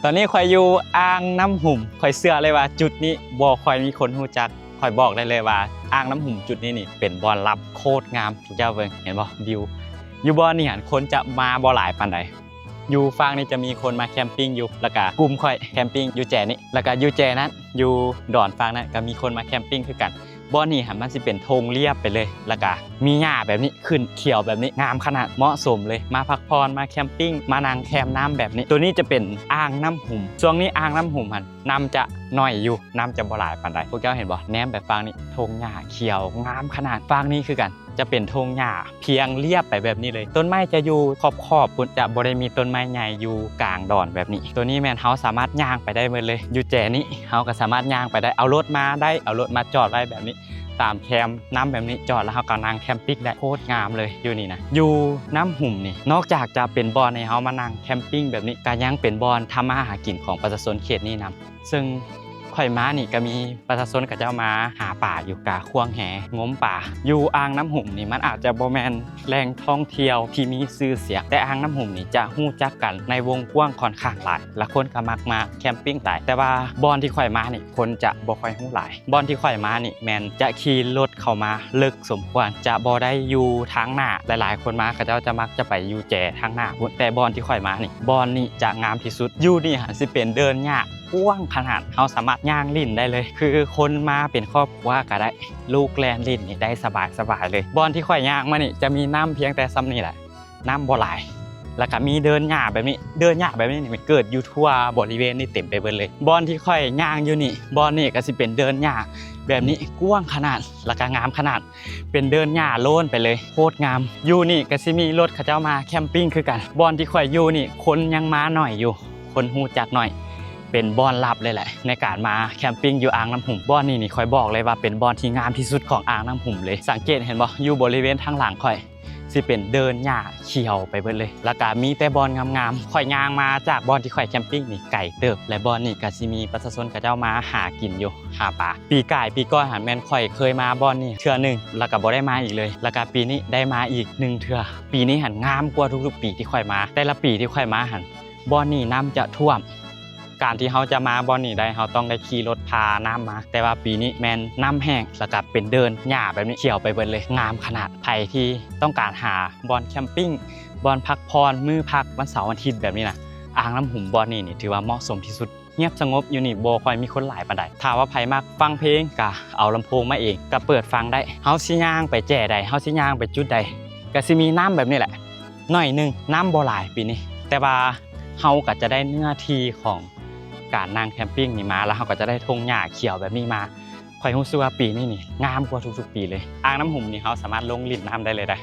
ຕອນນີ້ຂ້ອຍຢູ່ອ່າງນ້ຳຫຸມ. ຂ້ອຍເຊື່ອເລີຍວ່າຈຸດນີ້ບໍ່ຄ່ອຍມີຄົນຮູ້ຈັກ. ຂ້ອຍບອກໄດ້ເລີຍວ່າອ່າງນ້ຳຫຸມຈຸດນີ້ນີ້ເປັນບ່ອນລັບໂຄດງາມ. ເຈົ້າເບິ່ງ ເຫັນບໍ່? ວິວຢູ່ບ່ອນນີ້ຫັ້ນ ຄົນຈະມາບໍ່ຫຼາຍປານໃດ. ຢູ່ຝັ່ງນີ້ຈະມີຄົນມາແຄມປິງຢູ່ ແລ້ວກະກຸ່ມຂ້ອຍແຄມປິງຢູ່ແຈນີ້ ແລ້ວກະຢູ່ແຈນັ້ນ ຢູ່ດອນຝັ່ງນັ້ນກະມີຄົນມາແຄມປິງຄືກັນ. ບ່ອນນີ້ຫັ້ນມັນຊິເປັນທົ່ງລຽບໄປເລີຍ ແລ້ວກະມີຫຍ້າແບບນີ້ຂຶ້ນຂຽວແບບນີ້ ງາມຂະໜາດ ເໝາະສົມເລີຍ ມາພັກຜ່ອນ ມາແຄມປິງ ມານັ່ງແຄມນ້ຳແບບນີ້. ໂຕນີ້ຈະເປັນອ່າງນ້ຳຫຸມ. ຊ່ວງນີ້ອ່າງນ້ຳຫຸມຫັ້ນ ນ້ຳຈະໜ້ອຍຢູ່ ນ້ຳຈະບໍ່ຫຼາຍປານໃດ. ພວກເຈົ້າເຫັນບໍ່? ແນມໄປຝັ່ງນີ້ ທົ່ງຫຍ້າຂຽວງາມຂະໜາດ. ຝັ່ງນີ້ຄືກັນ ຈະເປັນທົ່ງຫຍ້າພຽງລຽບໄປແບບນີ້ເລີຍ. ຕົ້ນໄມ້ຈະຢູ່ຂອບໆພຸ້ນ ຈະບໍ່ໄດ້ມີຕົ້ນໄມ້ໃຫຍ່ຢູ່ກາງດອນແບບນີ້. ໂຕນີ້ແມ່ນເຮົາສາມາດຍ່າງໄປໄດ້ໝົດເລີຍ. ຢູ່ແຈນີ້ເຮົາກໍສາມາດຍ່າງໄປໄດ້ ເອົາລົດມາໄດ້ ເອົາລົດມາຈອດໄວ້ແບບນີ້ ຕາມແຄມນ້ຳແບບນີ້ ຈອດແລ້ວເຮົາກໍນັ່ງແຄມປິງໄດ້. ໂຄດງາມເລີຍຢູ່ນີ້ນະ. ຢູ່ນ້ຳຫຸມນີ້ ນອກຈາກຈະເປັນບ່ອນໃຫ້ເຮົາມານັ່ງແຄມປິງແບບນີ້ ກໍຍັງເປັນບ່ອນທຳມາຫາກິນຂອງປະຊາຊົນເຂດນີ້ນຳ. ເຊິ່ງຂ້ອຍມານີ້ກໍມີປະຊາຊົນເຂົາເຈົ້າມາຫາປາຢູ່ ກະຂວ້າງແຫງົມປາ. ຢູ່ອ່າງນ້ຳຫຸມນີ້ ມັນອາດຈະບໍ່ແມ່ນແຫຼ່ງທ່ອງທ່ຽວທີ່ມີຊື່ສຽງ, ແຕ່ອ່າງນ້ຳຫຸມນີ້ຈະຮູ້ຈັກກັນໃນວົງກວ້າງຂ້ອນຂ້າງຫຼາຍ ແລະ ຄົນກໍມັກມາແຄມປິງຫຼາຍ. ແຕ່ວ່າບ່ອນທີ່ຂ້ອຍມານີ້ ຄົນຈະບໍ່ຄ່ອຍຮູ້ຫຼາຍ. ບ່ອນທີ່ຂ້ອຍມານີ້ແມ່ນຈະຂີ່ລົດເຂົ້າມາເລິກສົມຄວນ, ຈະບໍ່ໄດ້ຢູ່ທາງໜ້າ. ຫຼາຍໆຄົນມາ ເຂົາເຈົ້າຈະມັກຈະໄປຢູ່ແຈທາງໜ້າພຸ້ນ, ແຕ່ບ່ອນທີ່ຂ້ອຍມານີ້ ບ່ອນນີ້ຈະງາມທີ່ສຸດ. ຢູ່ນີ້ຫັ້ນຊິເປັນເດີ່ນຫຍ້າ ກວ້າງຂະໜາດ ເຮົາສາມາດຍ່າງຫຼິ້ນໄດ້ເລີຍ, ຄືຄົນມາເປັນຄອບຄົວກໍໄດ້, ລູກແລ່ນຫຼິ້ນນີ້ໄດ້ສະບາຍໆເລີຍ. ບ່ອນທີ່ຂ້ອຍຍ່າງມານີ້ຈະມີນ້ຳພຽງແຕ່ສ່ຳນີ້ແຫຼະ, ນ້ຳບໍ່ຫຼາຍ, ແລ້ວກໍມີເດີ່ນຫຍ້າແບບນີ້. ເດີ່ນຫຍ້າແບບນີ້ນີ້ເກີດຢູ່ທົ່ວບໍລິເວນນີ້ເຕັມໄປເບິດເລີຍ. ບ່ອນທີ່ຂ້ອຍຍ່າງຢູ່ນີ້, ບ່ອນນີ້ກໍຊິເປັນເດີ່ນຫຍ້າແບບນີ້ ກວ້າງຂະໜາດ ແລ້ວກໍງາມຂະໜາດ, ເປັນເດີ່ນຫຍ້າໂລ້ນໄປເລີຍ, ໂຄດງາມ. ຢູ່ນີ້ກໍຊິມີລົດເຂົາເຈົ້າມາແຄມປິງຄືກັນ. ບ່ອນທີ່ຂ້ອຍຢູ່ນີ້ ຄົນຍັງມາໜ້ອຍຢູ່, ຄົນຮູ້ຈັກໜ້ອຍ, ເປັນບ່ອນລັບເລີຍແຫຼະ ໃນການມາແຄມປິງຢູ່ອ່າງນ້ຳຫຸມ. ບ່ອນນີ້ນີ້ ຂ້ອຍບອກເລີຍວ່າເປັນບ່ອນທີ່ງາມທີ່ສຸດຂອງອ່າງນ້ຳຫຸມເລີຍ. ສັງເກດເຫັນບໍ່? ຢູ່ບໍລິເວນທາງຫຼັງຂ້ອຍຊິເປັນເດີ່ນຫຍ້າຂຽວໄປເບິດເລີຍ, ແລ້ວກະມີແຕ່ບ່ອນງາມໆ. ຂ້ອຍຍ່າງມາຈາກບ່ອນທີ່ຂ້ອຍແຄມປິງນີ້ໄກເຕີບ, ແລະ ບ່ອນນີ້ກະຊິມີປະຊາຊົນເຂົາເຈົ້າມາຫາກິນຢູ່, ຫາປາ. ປີກາຍປີກ່ອນຫັ້ນແມ່ນຂ້ອຍເຄີຍມາບ່ອນນີ້ເທື່ອໜຶ່ງ ແລ້ວກະບໍ່ໄດ້ມາອີກເລີຍ, ແລ້ວກະປີນີ້ໄດ້ມາອີກໜຶ່ງເທື່ອ. ປີນີ້ຫັ້ນງາມກວ່າທຸກໆປີທີ່ຂ້ອຍມາ. ແຕ່ລະປີທີ່ຂ້ອຍມາຫັ້ນ ບ່ອນນີ້ນ້ຳຈະຖ້ວມ. ການທີ່ເຮົາຈະມາບ່ອນນີ້ໄດ້ ເຮົາຕ້ອງໄດ້ຂີ່ລົດພານ້ຳມາ, ແຕ່ວ່າປີນີ້ແມ່ນນ້ຳແຫ້ງ ແລ້ວກໍເປັນເດີ່ນຫຍ້າແບບນີ້ ຂຽວໄປເບິດເລີຍ, ງາມຂະໜາດ. ໃຜທີ່ຕ້ອງການຫາບ່ອນແຄມປິງ, ບ່ອນພັກຜ່ອນ ມື້ພັກວັນເສົາວັນອາທິດແບບນີ້ນະ, ອ່າງນ້ຳຫຸມບ່ອນນີ້ນີ້ຖືວ່າເໝາະສົມທີ່ສຸດ. ຮຽບສະຫງົບ, ຢູ່ນີ້ບໍ່ຄ່ອຍມີຄົນຫຼາຍປານໃດ. ຖ້າວ່າໃຜມັກຟັງເພງ ກໍເອົາລຳໂພງມາເອງ ກໍເປີດຟັງໄດ້. ເຮົາຊິຍ່າງໄປແຈໃດ, ເຮົາຊິຍ່າງໄປຈຸດໃດ, ກໍຊິມີນ້ຳແບບນີ້ແຫຼະ ໜ້ອຍໜຶ່ງ, ນ້ຳບໍ່ຫຼາຍປີນີ້, ແຕ່ວ່າເຮົາກໍຈະໄດ້ເນື້ອທີ່ຂອງການນັ່ງແຄມປິງນີ້ມາ, ແລ້ວເຮົາກໍຈະໄດ້ທົ່ງຫຍ້າຂຽວແບບນີ້ມາ. ຂ້ອຍຮູ້ສຶກວ່າປີນີ້ນີ້ງາມກວ່າທຸກໆປີເລີຍ. ອ່າງນ້ຳຫຸມນີ້ເຮົາສາມາດລົງຫຼິ້ນນ້ຳໄດ້ເລີຍໄດ໋.